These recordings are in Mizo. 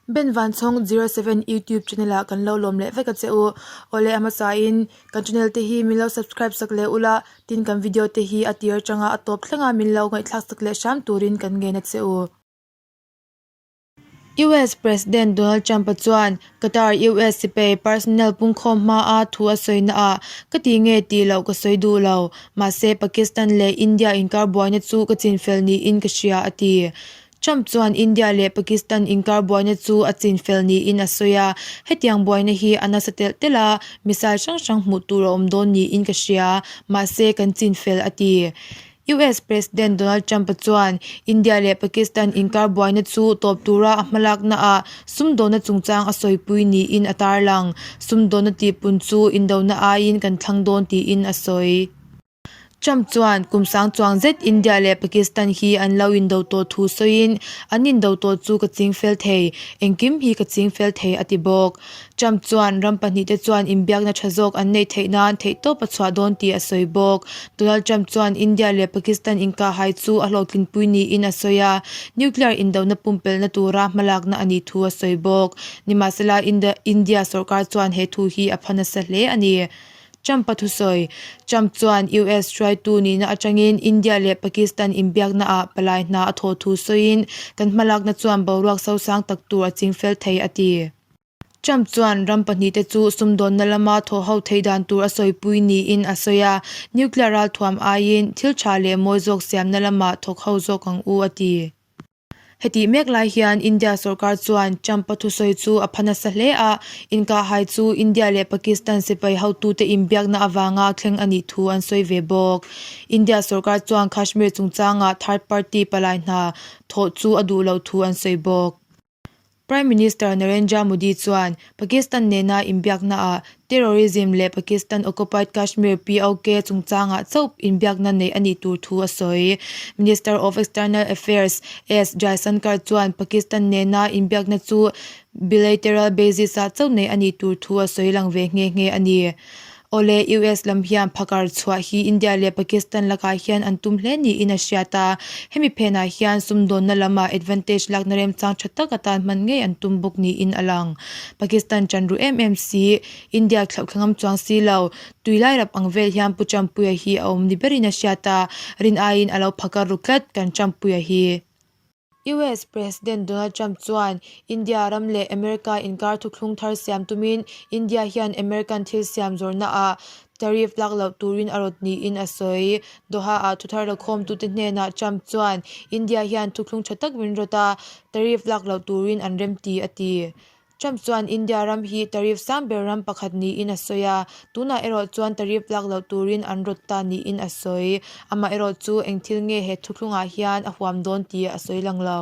Ben Vanchhawng 07 YouTube channel ah kan lo lawm leh vek a che u. Awle a hmasa in kan channel te hi min lo subscribe sak leh ula tin kan video te hi a tir atanga a tawp thleng a min lo ngaihthlak sak leh hram turin kan ngen a che u. US President Donald Trump-a chuan Qatar US sipai personnel pungkhawm hmaa thu a sawi naah ka ti nge tih loh ka sawi duh lo, mahse Pakistan leh India inkar buaina chu ka chinfel niin ka hria a ti. Trump chuan India leh Pakistan inkar buaina chu a chinfel niin a sawi a, hetiang buaina hi a nasa telh telh a, missile hrang hrang hmuh tur a awm dawn niin ka hria, mahse kan chinfel a ti. US President Donald Trump-a chuan India leh Pakistan inkar buaina chu tawp tura a hmalaknaah sumdawna chungchang a sawipui niin a tarlang. Sumdawna tihpun chu indona aiin kan thlang dawn tiin a sawi. Trump chuan kum sang chuang zet India leh Pakistan hi an lo indo tawh thu sawiin, An indo tawh chu ka ching fel thei, engkim hi ka ching fel thei a ti bawk. Trump chuan ram pahnihte chuan inbiakna tha zawk an neih theih nan theihtawp a chhuah dawn tih a sawi bawk. Donald Trump chuan India leh Pakistan inkahhai chu a hlawhtlinpui niin a sawi a, nuclear indona pumpelhna tura hmalakna a nih thu a sawi bawk. Nimahsela, India sorkar chuan he thu hi a pha nasa hle a ni. Trump-a thusawi, Trump chuan US hruaitu nihna atangin India leh Pakistan inbiaknaah palai hna a thawh thu sawiin, Kan hmalakna chuan boruak sosang tak tur a chingfel thei, a ti. Trump chuan ram pahnihte chu sumdawnna lama thawhho theih dan tur a sawipui niin a sawi a, nuclear ralthuam aiin thil tha leh mawi zawk siamna lamah thawk ho zawk ang u, a ti. Hetih mek lai hian India sorkar chuan Trump-a thusawi chu a pha nasa hle a, inkahhai chu India leh Pakistan sipai hotute inbiakna avanga thleng a nih thu an sawi ve bawk. India sorkar chuan Kashmir chungchangah third party palai hna thawh chu a duh loh thu an sawi bawk. Prime Minister Narendra Modi chuan Pakistan nena inbiaknaah terrorism leh Pakistan Occupied Kashmir, POK, chungchangah chauh inbiakna neih a nih tur thu a sawi. Minister of External Affairs S Jaishankar chuan Pakistan nena inbiakna chu bilateral basis-ah chauh neih a nih tur thu a sawi lang ve nghe nghe a ni. Awle, US lam hian phakar chhuah hi India leh Pakistan lakah hian an tum hle niin a hriat a, hemi phenah hian sumdawnna lamah advantage lakna remchang tha tak atan hman ngei an tum bawk niin a lang. Pakistan ṭan ru em em si, India thlauh thla ngam chuang si lo, tui lai rap ang vel hian Pu Trumpuia hi a awm ni berin a hriat a, rin aiin a lo phakar ru tlat kan Trumpuia hi. US President Donald Trump chuan India ram leh America inkar thuthlung thar siam tumin India hian American thil siam zawrhnaah tariff lak loh turin a rawt niin a sawi. Doha-ah thuthar lakhawmtute hnenah Trump chuan India hian thuthlung tha tak min rawt a, tariff lak loh turin an remti a ti. Trump chuan India ram hi tariff sang ber ram pakhat niin a sawi a, tunah erawh chuan tariff lak loh turin an rawt ta niin a sawi. Amaherawh chu eng thil nge he thuthlungah hian a huam dawn tih a sawi lang lo.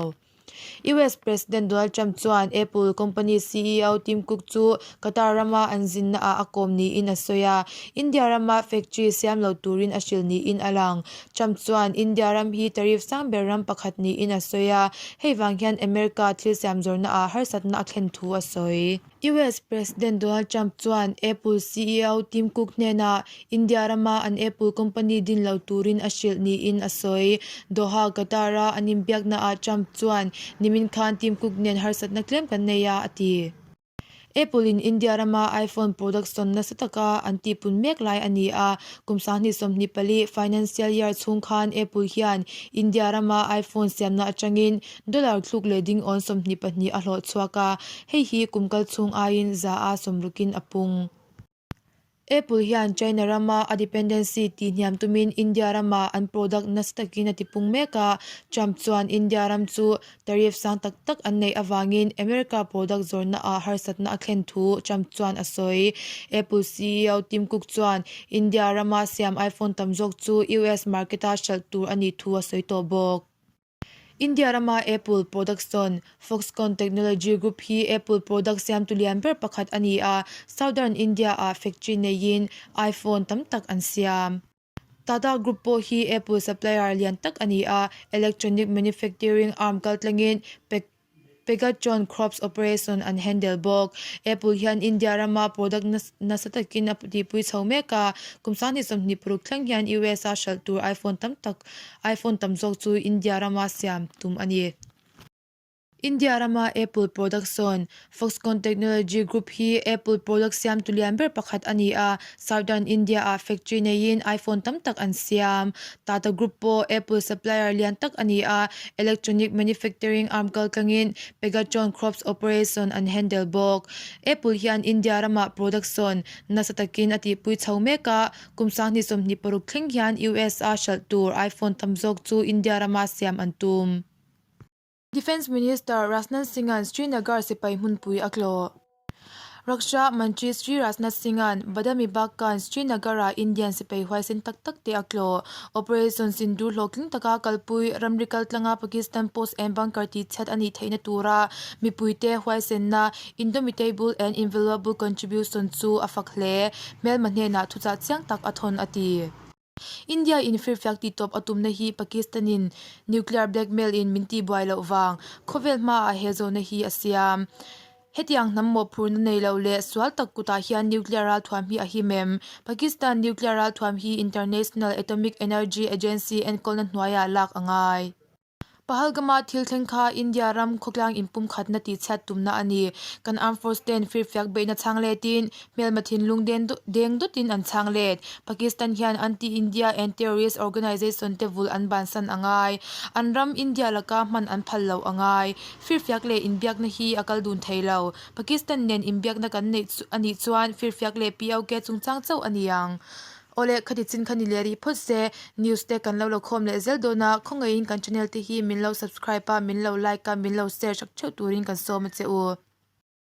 US President Donald Trump chuan Apple company ceo Tim Cook chu Qatar rama an zinnaah a kawm niin a sawi a, India rama factory siam lo turin a hrilh niin a lang. Trump chuan India ram hi tariff sang ber ram pakhat niin a sawi a, hei vang hian America thil siam zawrhnaah harsatna a thlen thu a sawi. US President Donald Trump chuan Apple ceo Tim Cook hnenah India rama an Apple company din lo turin a hrilh niin a sawi. Doha, Qatar-a an inbiaknaah Trump chuan nimin khan Tim Cook nen harsatna tlem kan nei a, a ti. Apple in India rama iPhone product sawn nasa taka an tihpun mek lai a ni a, kum 2024 financial year chhung khan Apple hian India rama iPhone siamna atangin dollar thluk leh dingawn 22 a hlawh chhuak a, hei hi kum kal chhung aiin za a sawmrukin a pung. Apple hian China rama a dependency tihhniam tumin India rama an product nasa takin a tipung mek a, Trump chuan India ram chu tariff sang tak tak an neih avangin America product zawrhnaah harsatna a thlen thu Trump chuan a sawi. Apple ceo Tim Cook chuan India rama siam iPhone tam zawk chu US market-a hralh tur a nih thu a sawi tawh bawk. India rama Apple product sawn Foxconn Technology Group hi Apple product siamtu lian ber pakhat a ni a, Southern India-ah factory neiin iPhone tam tak an siam. Tata Group pawh hi Apple supplier lian tak a ni a, electronic manufacturing arm kaltlangin Pegatron Crops operation an handle bawk. Apple hian India rama product nasa takin a tihpui chho mek a, kum 2026 thleng hian US-a hralh tur iPhone tam tak iPhone tam zawk chu India rama siam tum a ni. India rama Apple product sawn Foxconn Technology Group hi Apple product siamtu lian ber pakhat a ni a, Southern India-ah factory neiin iPhone tam tak an siam. Tata Group pawh Apple supplier lian tak a ni a, electronic manufacturing arm kaltlangin Pegatron Corps operation an handle bawk. Apple hian India ramah product sawn nasa takin a tihpui chho mek a, kum 2026 thleng hian US-a hralh tur iPhone tam zawk chu India rama siam an tum. Defence Minister Rajnath Singh-a'n Srinagar sipai hmunpui a tlawh. Raksha Mantri Sri Rajnath Singh-a'n Badami Bagh-a'n Srinagar-ah Indian sipai huaisen tak tak te a tlawh. Operation Sindoor hlawhtling taka kalpui ramri kaltlanga Pakistan post and bunker tihchhiat a nih theihna tura mipuite huaisenna indomitable and invaluable contribution chu a fak hle. Hmelma hnenah thuchah chiang tak a thawn a ti. India in firfiak tih tawp a tumna hi Pakistan in nuclear blackmail in min tihbuai loh vang khawvel hmaah he zawhna hi a siam. Hetiang hnam mawhphurhna nei loh leh sual tak kutah hian nuclear ralthuam hi a him em? Pakistan nuclear ralthuam hi International Atomic Energy Agency enkawlna hnuaiah lak a ngai. Pahalgama thil thleng kha India ram khawtlang inpumkhatna tihchhiat tumna a ni. Kan Armed Force ten firfiak beihna chhang letin hmelma thinlung den deng dawtin an chhang let. Pakistan hian anti-India and terrorist organisation te vul an bansan a ngai. An ram India laka hman an phal loh a ngai. Firfiak leh inbiakna hi a kal dun thei lo. Pakistan nen inbiakna kan neih a nih chuan firfiak leh POK chungchang chauh a ni ang. Awle, khati chin kha ni leh rih phawt se, news te kan lo la khawm leh zel dawn a, khawngaihin kan channel te hi min lo subscribe a, min lo like a, min lo share sak theuh turin kan sawm a che u.